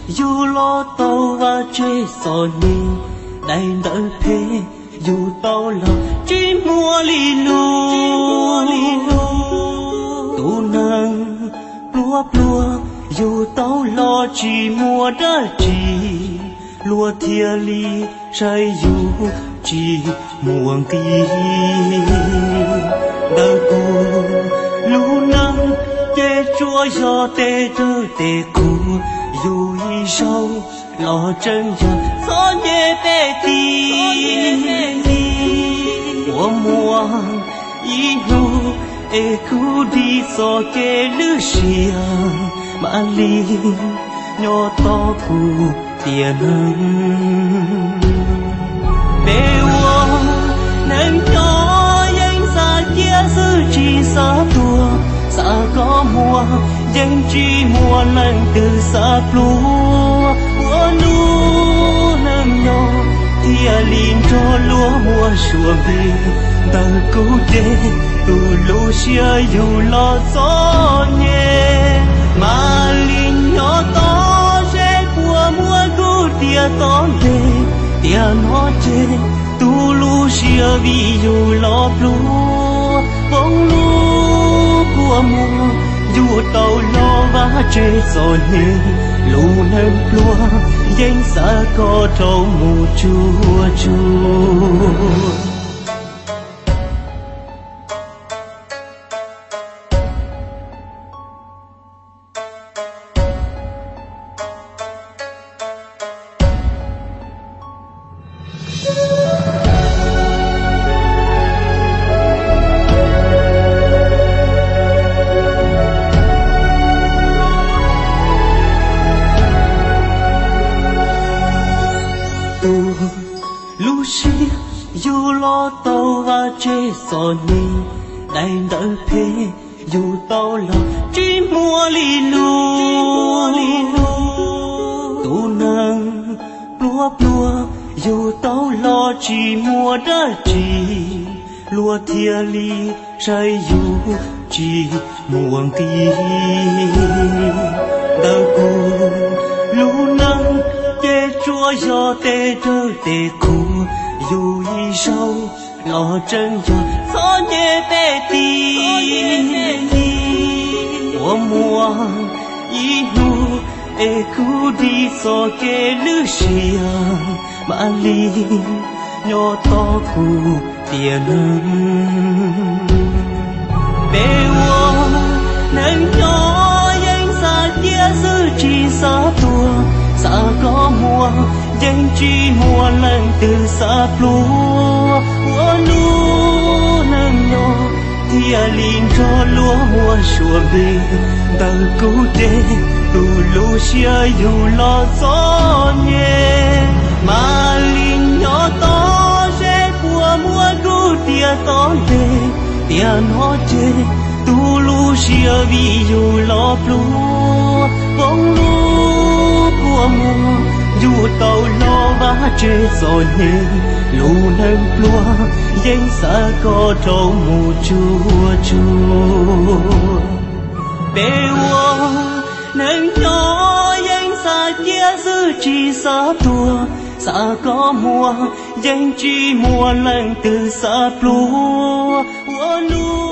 Yug los tau vaj tse txom nyem, daim ntawv phem yug tau los tsis muaj li lus. Tus neeg pluag pluag yug tau los tsis muaj dab tsi, luag thiaj li saib yus tsis muaj nqis. Ntawm kuv lub neej ces tsuas yog tes dawb tes qhuav, yug ib zaug los tseem yog txom nyem peb tis. Ua muaj ib hnub es kuv dim txoj kev lwj siab, mam li nyob tos kuv tiam neeg. Peb ua neeg nyob yeej xav ciaj xwb tsis xav tuag, xav koj muag yeej tsis muaj leej twg xav pluag. Ua lub neej nyob thiaj li nrog luag muaj suab npe, ntawm kuv ces tus lub siab yug los txom nyem, mam li nyob tos seb puas muaj kuv tiam tom ntej. Tiam no ces tus lub siab vim yug los pluag, foom lub kua muag yug tau los vaj tse txom nyem. Lub neej pluag yeej xav koj rau mus tsuag tsuag. Tus lub siab yug los tau vaj tse txom nyem, daim ntawv phem yug tau los tsis muaj li lus. Tus neeg pluag pluag yug tau los tsis muaj dab tsi, luag thiaj li saib yus tsis muaj nqis. Ntawm kuv lub neej ces tsuas yog tes dawb tes qhuav, yug ib zaug los tseem yog txom nyem peb tis. Ua muaj ib hnub es kuv dim txoj kev lwj siab, mam li nyob tos kuv tiam neeg. Peb ua neeg nyob yeej xav ciaj xwb tsis xav tuag, xav koj muag yeej tsis muaj leej twg xav pluag. Ua lub neej nyob thiaj li nrog luag muaj suab npe, ntawm kuv ces tus lub siab yug los txom nyem, mam li nyob tos seb puas muaj kuv tiam tom ntej. Tiam no ces tus lub siab vim yug los pluag, foom lub kua muag yug tau los vaj tse txom nyem. Lub neej pluag yeej xav koj rau mus tsuag tsuag. Peb ua neeg nyob yeej xav ciaj xwb tsis xav tuag, xav koj muag yeej tsis muaj leej twg xav pluag. Ua lub